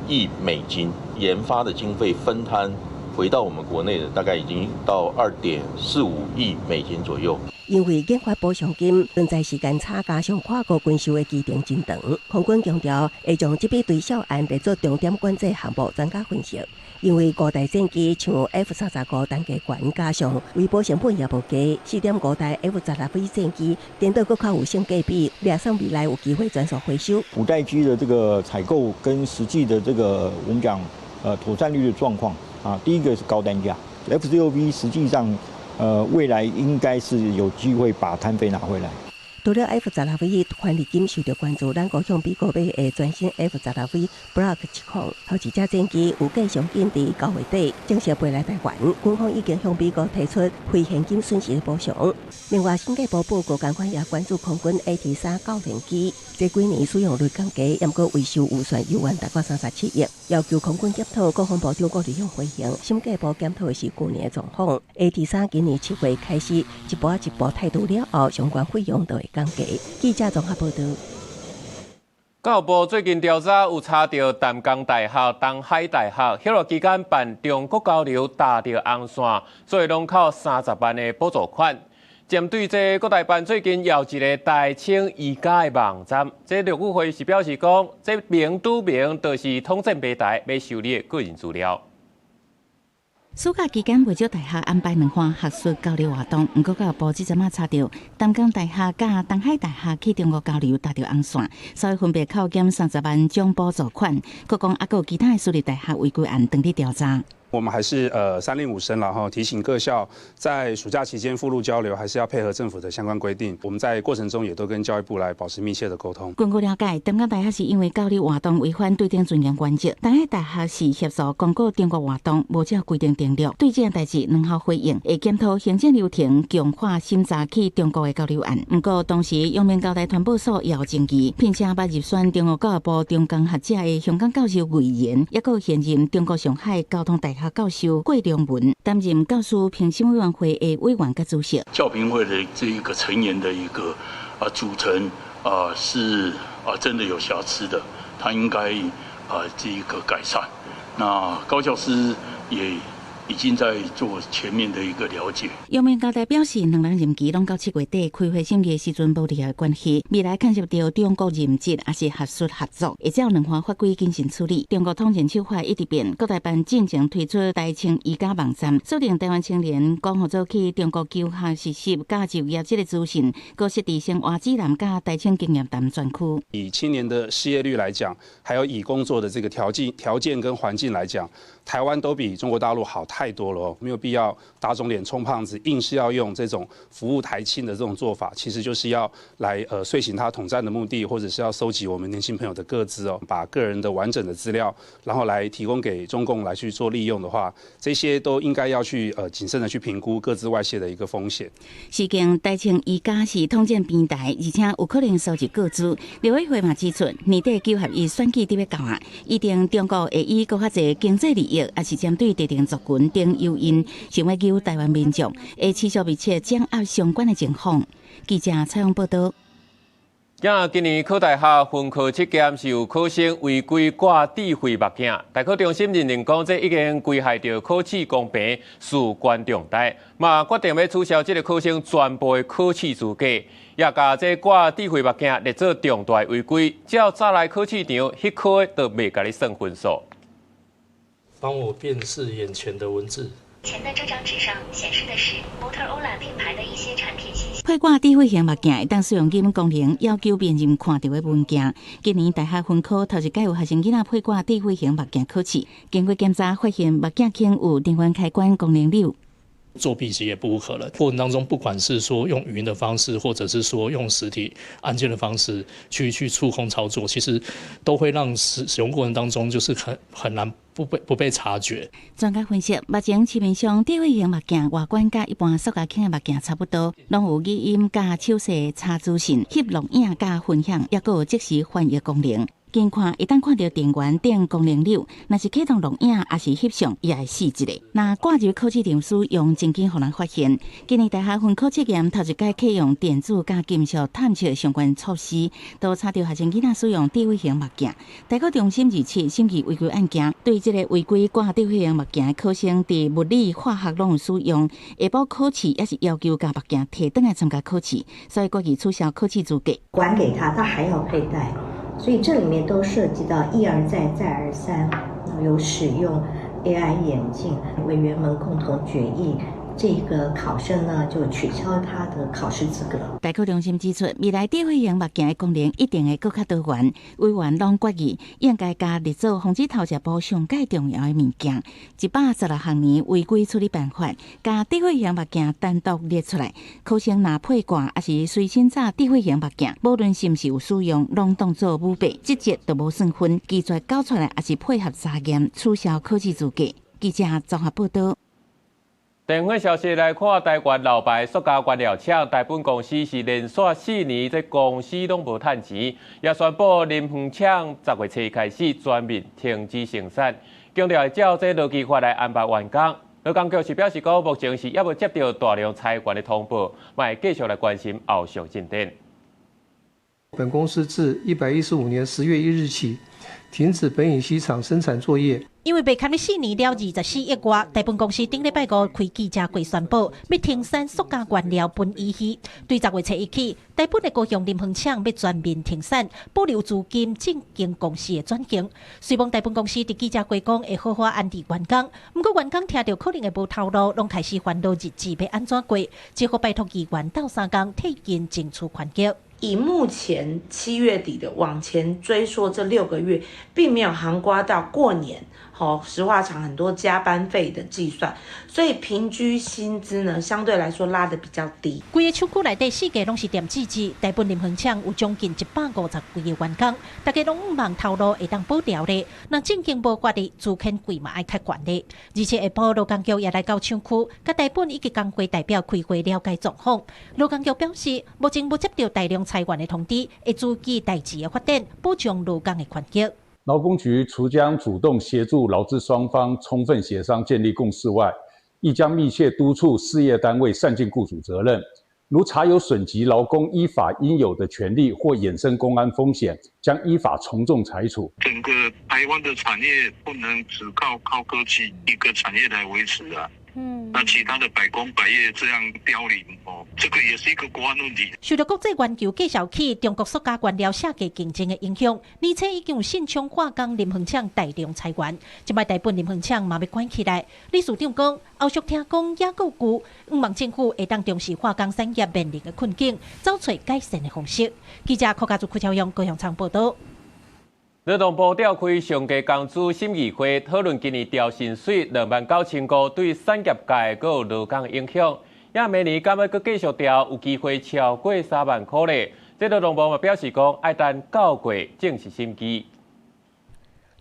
億美金，研發的經費分攤回到我們國內的大概已經到2.45億美金左右。因為研發補償金存在時間差，加上跨國軍售的期程真長，空軍強調會將這筆推銷案列做重點管制項目，專家分析。因為五代戰機像 F-35單價懸，加上維保成本也無低，4.5代 F-16V 戰機顛倒閣較有性價比，掠算未來有機會轉手回收。五代機的這個採購跟實際的這個我們講妥善率的狀況啊，第一個是高單價，F-16V 實際上未來應該是有機會把攤費拿回來。除了 F-16V 權利金受著關注，咱國向美國買的全新 F-16V Block 70，頭一隻戰機預計上緊佇9月底正式飛來台灣。軍方已經向美國提出非現金損失的補償。另外，審計部報告仝款也關注空軍 AT-3教練機，這幾年使用率降低，毋過維修預算猶原達到37億，要求空軍檢討。國防部長郭立勇回應，審計部檢討的是舊年的狀況。AT-3今年7月開始一步一步汰除了後，相關費用都會降低。記者綜合報導。教育部最近調查有查著淡江大學、東海大學，歇熱期間辦中國交流搭著紅線，所以攏扣30萬的補助款。針對這國台辦最近有一个台青瑜伽的網站，這陸委會是表示講，這明拄明就是統戰平台，欲收你的個人資料。暑假期間，袂少大學安排兩項學術交流活動。毋過，教育部這陣仔查著淡江大學佮東海大學去中國交流搭著紅線，所以分別扣減30萬獎補助款。閣講猶閣有其他的私立大學違規案，正佇調查。我們還是三令五申啦，哈，提醒各校在暑假期間赴陸交流，還是要配合政府的相關規定。我們在過程中也都跟教育部來保持密切的溝通。根據了解，淡江大學是因為交流活動違反對等尊嚴原則，淡海大學是協助公告中國活動無照規定登錄。對這件代誌，兩校回應會檢討行政流程，強化審查去中國的交流案。毋過當時陽明交大傳播所也有爭議，並且捌入選中國教育部長江學者的香港教授魏延，抑閣現任中國上海交通大學教授郭良文擔任教師評審委員會的委員佮主席。教評會的這一個成員的一個組成是真的有瑕疵的，他應該這一個改善。那高教師也已經在做全面的一個了解。陽明交大表示，兩人任期攏到7月底，開會審議的時陣無任何關係。未來牽涉著中國任職抑是學術合作，會照兩岸法規謹慎處理。中國統戰手法一直變，國台辦進前推出台青移加網站，鎖定台灣青年講予做去中國求學實習佮就業這個資訊，閣設置生活指南佮台青經驗談專區。以青年的失業率來講，還有以工作的這個條件跟環境來講，台灣都比中國大陸好太多了哦，沒有必要打腫臉充胖子，硬是要用這種服務台青的這種做法，其實就是要來遂行他統戰的目的，或者是要收集我們年輕朋友的個資哦，把個人的完整的資料，然後來提供給中共來去做利用的話，這些都應該要去謹慎的去評估個資外洩的一個風險。事件台青移加是統戰平台，而且有可能收集個資。立委會嘛指出，年底9合1選舉佇欲到啊，一定中國會以閣較濟經濟利益，抑是針對特定族群等誘因，想欲誘台灣民眾，會持續密切掌握相關的情況。記者採訪報導。今年考大學分科測驗是有考生違規掛智慧目鏡，大考中心認定講這已經危害著考試公平，事關重大，嘛決定欲取消這个考生全部的考試資格，也共這掛智慧目鏡列做重大違規，只要早來考試場，彼科都袂共你算分數。幫我辨識眼前的文字。前的這張紙上顯示的是 Motorola 品牌的一些產品信息。佩掛智慧型目鏡會當使用語音功能，要求辨認看著的文件。今年大學分科頭一屆有學生囡仔佩掛智慧型目鏡考試，經過檢查發現目鏡圈有電源開關功能鈕。作弊其實也不無可能。過程當中，不管是說用語音的方式，或者是說用實體按鍵的方式去觸控操作，其實都會讓使用過程當中就是很難不被察覺。專家分析，目前市面上智慧型目鏡外觀佮一般塑膠圈的目鏡差不多，攏有語音佮手勢查資訊、翕錄影佮分享，抑閣有即時翻譯功能。近看，一旦看著電源等功能鈕，若是啟動錄影，抑是翕相，也會死一个。若掛入考試場使用，真緊予人發現。今年大學分科測驗頭一擺啟用電子佮金屬探測相關措施，都查著學生囡仔使用智慧型目鏡。大考中心27審議違規案件，對這个違規掛智慧型目鏡的考生，佇物理、化學攏有使用，下晡考試也是要求共目鏡提轉來參加考試，所以決議取消考試資格。還給他，他還要佩戴。所以這裡面都涉及到一而再、再而三有使用 AI 眼鏡，委員們共同決議，這個考生呢就取消他的考試資格。大考中心指出，未來智慧型目鏡的功能一定會閣較多元，委員攏決議應該共列做防止偷食部上蓋重要的物件。116學年違規處理辦法，共智慧型目鏡單獨列出來，考生若佩掛抑是隨身紮智慧型目鏡，無論是毋是有使用，攏當做舞弊，這節就無算分，拒絕交出來抑是配合查驗，取消考試資格。記者綜合報導。電話消息來看，台灣老牌塑膠原料廠台本公司是連續4年，這公司攏無趁錢，也宣布林園廠10月初開始全面停止生產，強調會照這勞基法來安排員工。勞工局是表示講，目前是猶無接著大量裁員的通報，嘛會繼續來關心後續進展。本公司自115年10月1日起，停止苯乙烯廠生產作業。因為袂堪得4年了24億外，台本公司頂禮拜五開記者會宣布，欲停產塑膠原料苯乙烯。對10月初一起，台本的高雄林園廠欲全面停產，保留資金進行公司的轉型。雖罔台本公司佇記者會講會好好安置員工，毋過員工聽著可能會無頭路，攏開始煩惱日子欲按怎過，只好拜託議員鬥相共替𪜶爭取權益。以目前7月底的往前追溯這6個月，並沒有涵蓋到過年，吼，石化厂很多加班費的計算，所以平均薪資呢相對來說拉得比較低。規个廠區內底四界攏是電子紙，台本林園廠有將近150幾个員工，大家攏向望頭路會當保牢咧。若正經無法的，資遣費嘛愛較懸咧。而且下晡勞工局也來到廠區，佮台本以及工會代表開會了解狀況。勞工局表示，目前無接到大量裁員的通知，會注意代誌的發展，保障勞工的權益。勞工局除將主動協助勞資雙方充分協商建立共識外，亦將密切督促事業單位善盡僱主責任。如查有損及勞工依法應有的權利或衍生工安風險，將依法從重裁處。整個台灣的產業不能只靠高科技一個產業來維持啊。那其他的百工百業這樣凋零哦，這個也是一個國安問題。受到國際原油繼續起，中國塑膠原料下價競爭的影響，而且已經有信昌化工林園廠大量裁員，這擺台本林園廠嘛欲關起來。理事長講，後續聽講也閣有，向望政府會當重視化工產業面臨的困境，找出改善的方式。記者柯家族柯超勇高雄廠報導。勞動部召開上低工資審議會，討論今年調薪水29,000塊對產業界閣有勞工的影響。也明年敢欲閣繼續調，有機會超過3萬塊咧。這勞動部嘛表示講，愛等九月正式審議。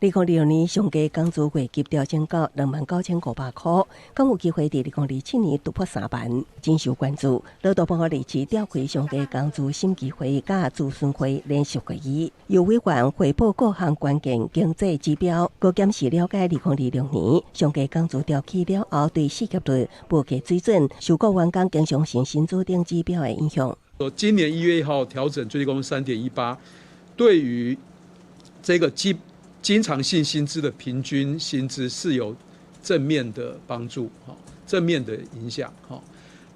2026年上低工資月給調整到29,500塊，敢有機會佇2027年突破3萬，真受關注。勞動部27召開上低工資審議會佮諮詢會聯席會議，由委員匯報各項關鍵經濟指標，閣檢視了解2026年上低工資調起了後對失業率、物價水準、受僱員工經常性薪資等指標的影響。今年1月1號調整最低工資3.18，對於這個經常性薪資的平均薪資是有正面的幫助，正面的影響，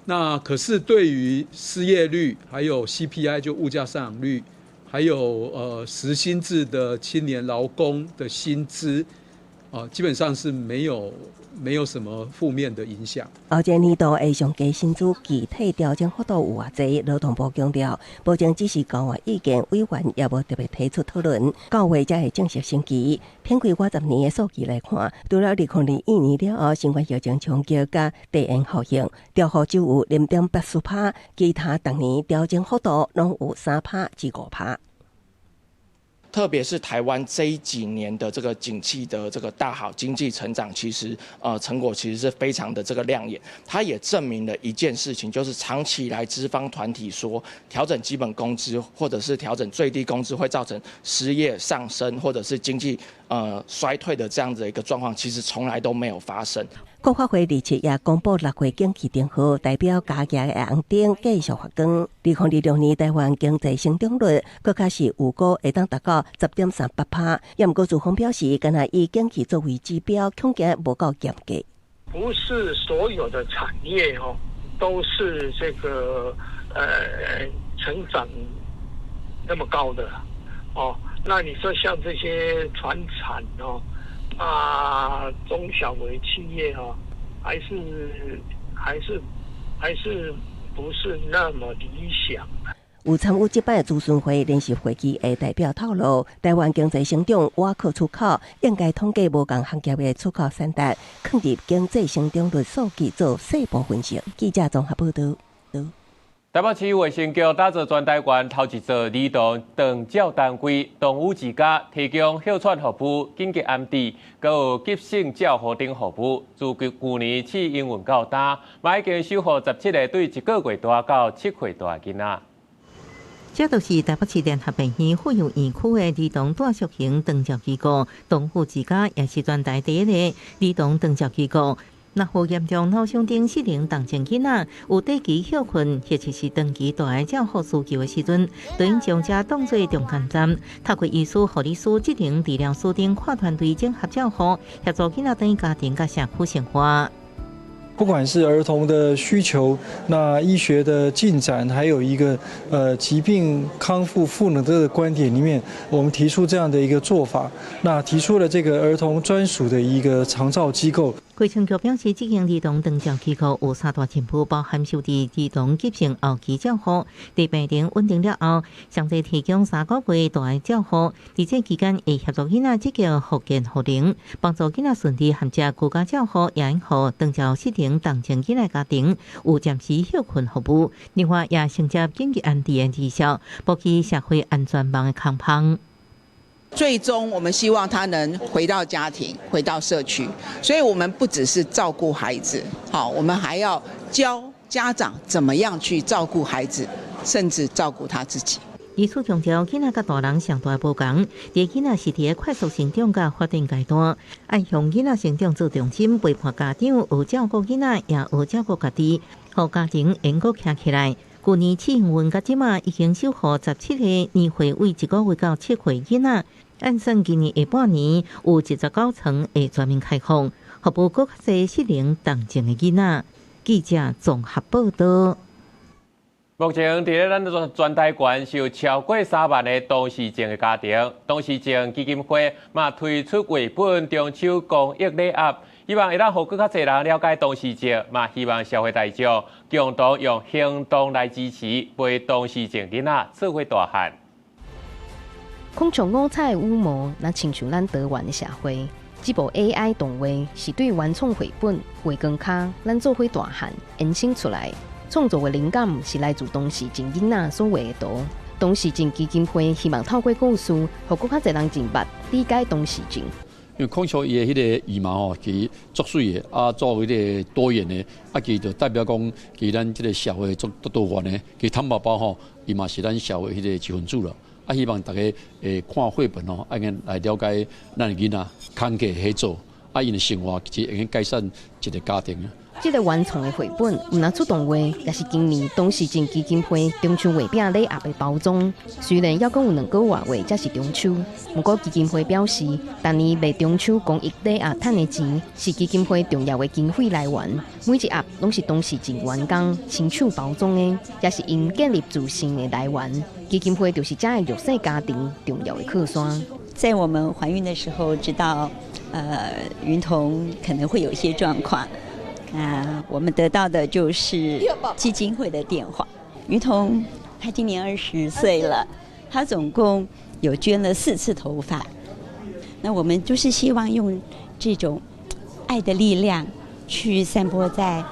那可是對於失業率、還有 CPI 就物價上漲率，還有時薪制的青年勞工的薪資，基本上是沒有什麼負面的影響。後一年度的上低薪資具體調整幅度有偌濟？勞動部強調，目前只是交換意見，委員也無特別提出討論。9月才會正式審議。統計過10年的數據來看，除了2021年了後，新冠疫情衝擊佮地緣效應，調幅只有0.84%，其他逐年調整幅度攏有3%至5%。特別是台灣這幾年的這個景氣的這個大好，經濟成長其實成果其實是非常的這個亮眼。它也證明了一件事情，就是長期以來資方團體說調整基本工資或者是調整最低工資會造成失業上升或者是經濟衰退的這樣子一個狀況，其實從來都沒有發生。國發會27也公布6月景氣燈號，代表加額的紅燈繼續發光。2026年台灣經濟成長率，閣較是預估會當達到10.38%。也毋過資方表示，干焦以景氣作為指標，恐驚無夠嚴格。不是所有的產業哦，都是這個成長那麼高的哦。那你說像這些傳產哦，啊，中小微企業哦，還是不是那麼理想。有參與這擺諮詢會聯席會議的代表透露，台灣經濟成長倚靠出口，應該統計無仝行業的出口產值，囥佇經濟成長率數據做細部分析。記者綜合報導。台北市衛生局打造全台灣頭一座兒童長照單位，動物之家提供哮喘服務、緊急安置，閣有急性照護等服務。自舊年試營運到今，嘛已經收予17個對1個月大到7歲大的囡仔。這就是台北市聯合醫院婦幼院區的兒童住宿型長照機構，動物之家也是全台第一個兒童長照機構。若有嚴重腦傷等失能重症囡仔，有短期歇睏或者是長期蹛來照護需求的時陣，就應將這當做中間站，透過醫師、護理師、職能治療師等跨團隊整合照護，協助囡仔轉去家庭佮社區生活。不管是兒童的需求，那醫學的進展，還有一個疾病康復賦能的這個觀點裡面，我們提出這樣的一個做法，那提出了這個兒童專屬的一個長照機構。衛生局表示，這間兒童長照機構有三大任務，包含收治兒童急性後期照護，佇病情穩定了後，詳細提供3個月大愛照護。佇這期間會協助囡仔積極復健復能，幫助囡仔順利銜接居家照護，也予長照失能重症囡仔家庭有暫時歇睏服務。另外，也承接緊急安置的兒少，補起社會安全網的空縫。最終，我們希望他能回到家庭，回到社區。所以，我們不只是照顧孩子，好，我們還要教家長怎麼樣去照顧孩子，甚至照顧他自己。醫師強調，囡仔佮大人上大無仝，佇囡仔是佇咧快速成長佮發展階段，愛向囡仔成長做重心，陪伴家長學照顧囡仔，也學照顧家己，予家庭會閣徛起來。舊年試營運到這馬已經收予17個年歲為1個月到7歲囡仔，按算今年下半年有29床會全面開放，服務閣較濟失能重症的囡仔。記者綜合報導。目前佇咧咱全台灣是有超過3萬个唐氏症的家庭，唐氏症基金會嘛推出繪本中秋公益禮盒，希望會當予閣較濟人了解唐氏症，嘛希望社會大眾共同用行動來支持，陪唐氏症囡仔做伙大漢。孔雀五彩的羽毛，若親像咱多元的社會。這部 AI 動畫是對原創繪本《月光跤》咱做伙大漢延伸出來。創作的靈感是來自唐氏症囡仔所畫的圖。唐氏症基金會希望透過故事，予閣較濟人認捌、理解唐氏症。因為孔雀伊的彼個羽毛吼，其實足媠的，啊，做彼個多元的，啊，其實就代表講，其實咱這個社會足多元的，其實蠶寶寶吼，伊嘛是咱社會彼個一份子啦。啊，希望大家會看繪本吼，愛來了解咱的囡仔工課合作，啊，𪜶的生活其實會改善一個家庭。這个原創的繪本，毋但出動畫，也是今年唐氏症基金會中秋月餅禮盒的包裝。雖然猶閣有2個外月才是中秋，毋過基金會表示，逐年賣中秋公益禮盒趁的錢，是基金會重要的經費來源。每一盒攏是唐氏症員工親手包裝的，也是𪜶建立自信的來源。基金會就是這个弱勢家庭重要的靠山。在我們懷孕的時候，知道，雲彤可能會有一些狀況。啊，我們得到的就是基金會的電話。雲彤，他今年20歲了，他總共有捐了4次頭髮。那我們就是希望用這種愛的力量，去散播在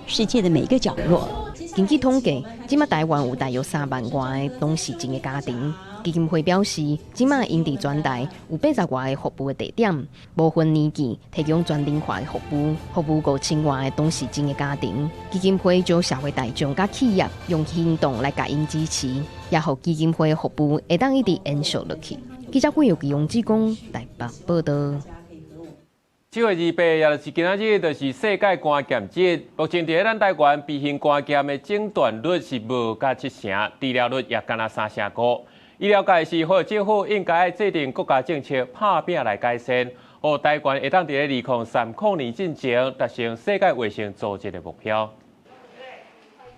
世界的每一個角落。根據統計，這馬台灣有大約3萬外个唐氏症的家庭。基金會表示，這馬𪜶佇全台有80外个服務的地點，無分年紀，提供專人化的服務，服務5000外个唐氏症的家庭。基金會招社會大眾佮企業用行動來共𪜶支持，也予基金會服務會當一直延續落去。記者郭有基、王志工台北報導。7月28，也就是今仔日，就是世界肝炎日。目前佇咧咱台灣，B 型肝炎的診斷率是無到7成，治療率也干焦3成5。醫療界是呼籲政府應該制定國家政策，拍拚來改善，予台灣會當佇咧2030年進前達成世界衛生組織的目標。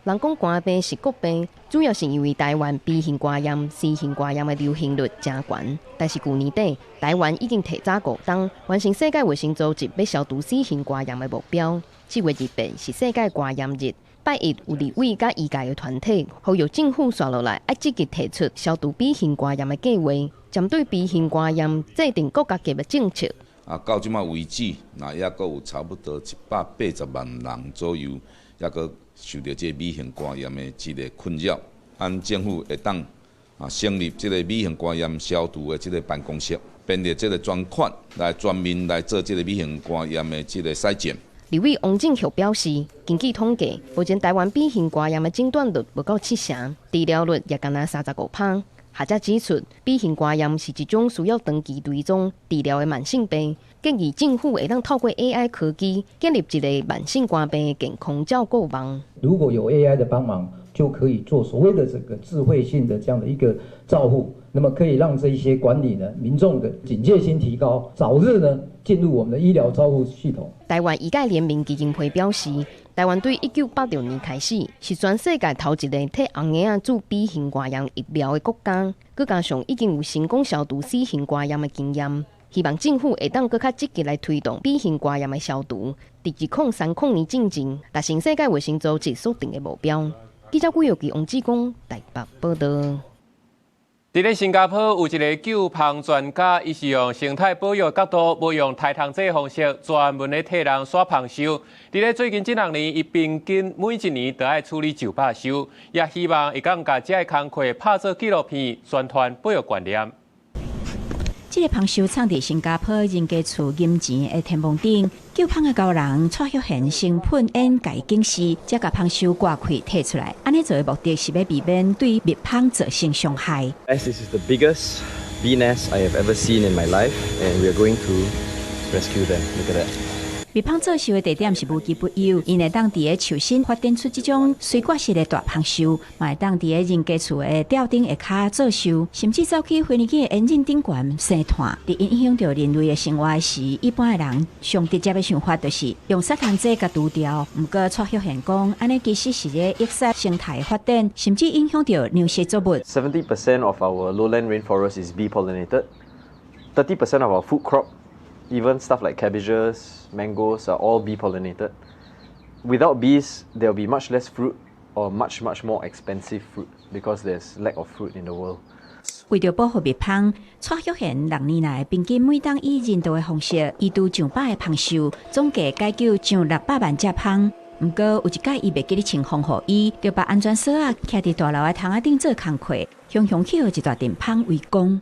人講肝病是國病，主要是因為台灣 B 型肝炎、C 型肝炎的流行率誠懸。但是舊年底，台灣已經提早5冬完成世界衛生組織欲消除 C 型肝炎的目標。7月28是世界肝炎日，拜一有立委佮醫界的團體呼籲政府紲落來，愛積極提出消除 B 型肝炎的計劃，針對 B 型肝炎制定國家級的政策。啊，到這馬為止，那猶閣有差不多180萬人左右，猶閣受著這個 B 型肝炎的這个困擾。咱政府會當啊成立這个 B 型肝炎消除的這个辦公室，編列這个專款來專門來做這个 B 型肝炎的這个篩檢。立委王正學表示，根據統計，目前台灣 B 型肝炎的診斷率無到7成，治療率也干焦35%。學者指出，B 型肝炎是一種需要長期追蹤治療的慢性病，建議政府會當透過 AI 科技建立一个慢性肝病的健康照顧網。如果有 AI 的幫忙，就可以做所謂的這個智慧性的這樣的一個照護，那麼可以讓這一些管理呢，民眾的警戒心提高，早日呢進入我們的醫療照護系統。台灣醫界聯盟基金會表示，台灣對1986年開始是全世界頭一个替紅嬰仔注 B 型肝炎疫苗的國家，閣加上已經有成功消除 C 型肝炎的經驗，希望政府會當閣較積極來推動 B 型肝炎的消除，佇2030年進前達成世界衛生組織所定的目標。記者古玉琪、王志剛台北報導。佇咧新加坡有一个救蜂專家，伊是用生態保育角度，無用刣蟲劑方式，專門咧替人殺蜂鏽。佇咧最近這兩年，伊平均每一年都愛處理上百鏽，也希望會當共這个工課拍做紀錄片，宣傳保育觀念。這个蜂鏽藏佇新加坡人家厝門前的天棚頂，救蜂的高人蔡旭賢先噴煙共伊警示，才共蜂鏽割開提出來。按呢做的目的是欲避免對蜜蜂造成傷害。 This is the biggest bee nest I have ever seen in my life, and we are going to rescue them. Look at that. 蜜蜂做鏽的地點是無奇不有，𪜶會當佇个樹身發展出這種隨掛式的大蜂鏽，嘛會當佇个人家厝的吊燈下跤做鏽，甚至走去飛機的引擎頂懸生炭。佇影響著人類的生活時，一般的人上直接的想法就是用殺蟲劑共除掉。毋過蔡旭賢講，按呢其實是咧抑制生態發展，甚至影響著糧食作物。 70% of our lowland rainforest is bee pollinated. 30% of our food crop, even stuff like cabbages, mangoes are all bee pollinated. Without bees, there will be much less fruit or much, much more expensive fruit because there's lack of fruit in the world. 為著保護蜜蜂，蔡旭賢6年來平均每冬以人道的方式移除上百个蜂鏽，總計解救上600萬隻蜂。毋過有一擺伊袂記得穿防護衣，就把安全索仔徛佇大樓的窗仔頂做工課，雄雄去予一大陣蜂圍攻。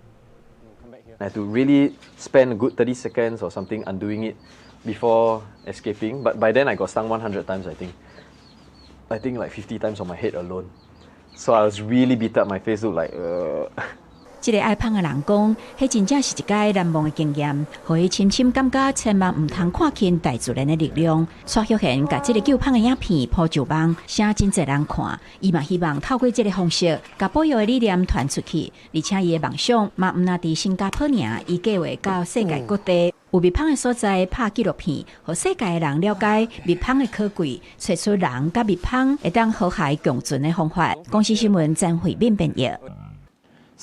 I had to really spend a good 30 seconds or something undoing it before escaping. But by then I got stung 100 times, I think. I think like 50 times on my head alone. So I was really beat up. My face looked like. 這个愛蜂的人講，彼真正是一擺難忘的經驗，予伊深深感覺千萬毋通看輕大自然的力量。蔡旭賢共這个救蜂的影片鋪上網，啥真濟人看。伊嘛希望透過這个方式，共保育的理念傳出去，而且伊的夢想嘛毋但佇新加坡爾，伊計劃到世界各地有蜜蜂的所在拍紀錄片，予世界的人了解蜜蜂的可貴，揣出人佮蜜蜂會當和諧共存的方法。公視新聞曾慧敏編譯。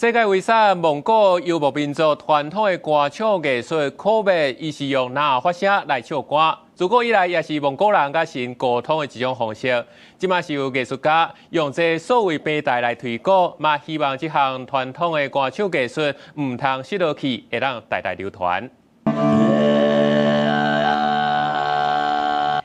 世界遺產蒙古游牧民族傳統的歌唱藝術，可貝伊是用藍喉發聲來唱歌。自古以來，也是蒙古人佮神溝通的一種方式。這馬是有藝術家用這數位平台來推廣，嘛希望這項傳統的歌唱藝術毋通失落去，會當代代流傳。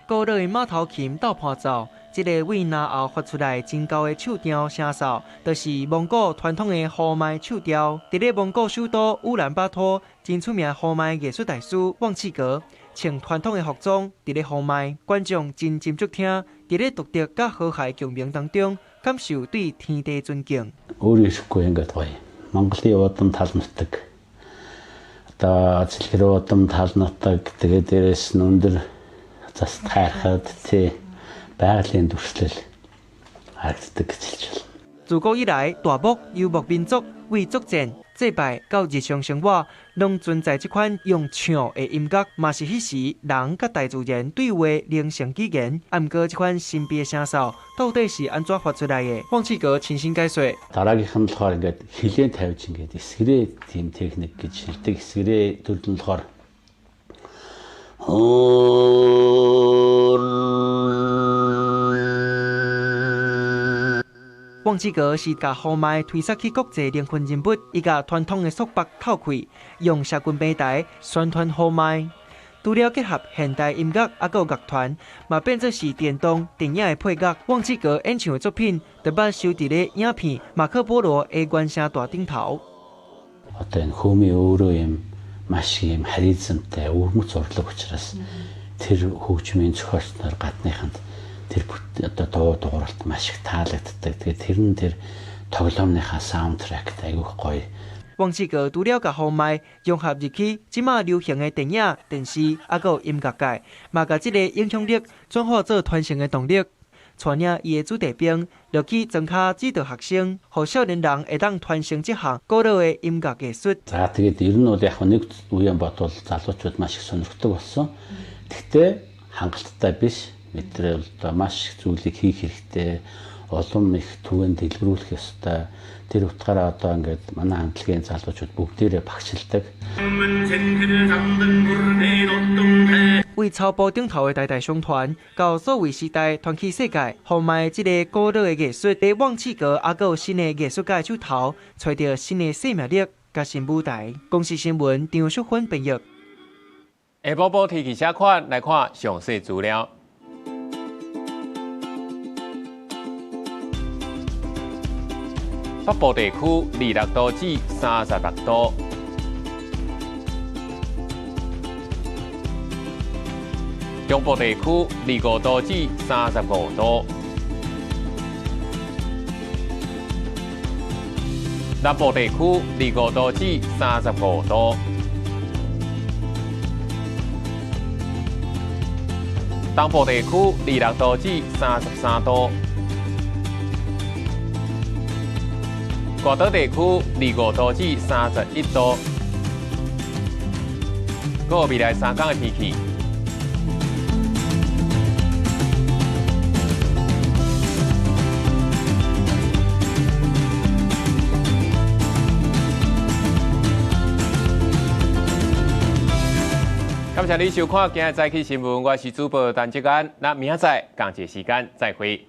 古老的馬頭琴鬥伴奏。這个為藍喉發出來真厚的唱調聲嗽，就是蒙古傳統的呼麥唱調。佇咧蒙古首都烏蘭巴托，真出名呼麥藝術大師旺契格，穿傳統的服裝佇咧呼麥，觀眾真斟酌聽，佇咧獨特佮和諧共鳴當中，感受對天地尊敬。 Өөр ирэхгүй ингээд гоё. Монголын удам тал нутаг. Одоо цэлгэр удам тал нутаг тэгээ дээрээс нь өндөр зас тайрхад тий байгалийн дүрслэл харагддаг гэж хэлж байна. 自古以來，大漠游牧民族為作戰、祭拜到日常生活，攏存在這款用唱的音樂，嘛是彼時人佮大自然對話靈性語言。啊，毋過這款神秘的聲嗽到底是按怎發出來的？旺契格親身解說。 Дараагийнх нь болохоор ингээд хилээ тавьж ингээд эсгэрээ тийм техник гэж хэлдэг. Эсгэрээ төрөл нь болохоор 旺契格是共呼麥推捒去國際靈魂人物，伊共傳統的束縛扣開，用社群平台宣傳呼麥。除了結合現代音樂，猶閣有樂團，嘛變做是電動、電影的配樂。旺契格演唱的作品，特捌收佇咧影片《馬可波羅》的原聲帶頂頭。 Одоо энэ хөөмий өөрөө юм маш юм харизмтай өвөрмөц урлаг учраас тэр хөгжмийн зохиолчноор гадныханд тэр одоо дуу дууралт маш их таалагддаг. Тэгээд тэр нь тэр тоглоомныхаа саундтракт аягүй гоё. 旺契格除了共呼麥融合入去，這馬流行的電影、電視，猶閣有音樂界，嘛共這个影響力轉化做傳承的動力。帶領伊的子弟兵落去莊跤指導學生，予少年人會當傳承這項古老的音樂藝術。 За тэгээд ер нь бол яг нэг үеийн бодвол залуучууд маш их сонирхдаг болсон. Гэхдээ хангалттай биш. Бид нар одоо маш их зүйлийг хийх хэрэгтэй. Улам их түгээн дэлгэрүүлэх ёстой. Тэр утгаараа одоо ингээд манай хамтлагийн залуучууд бүгдээрээ багшилдаг. 為草埔頂頭的代代相傳，到數位時代傳去世界，呼麥這个古老的藝術，佇望氣閣猶閣有新的藝術家手頭，揣著新的生命力佮新舞台。公視新聞張淑芬編譯。下晡晡天氣啥款？來看詳細資料。北部地區26度至36度。中部地區25度至35度。南部地區25度至35度。東部地區26度至33度。外島地區25度至31度。閣有未來三天的天氣。感謝你收看今日早起新聞，我是主播陳志安，咱明仔載仝一个時間再會。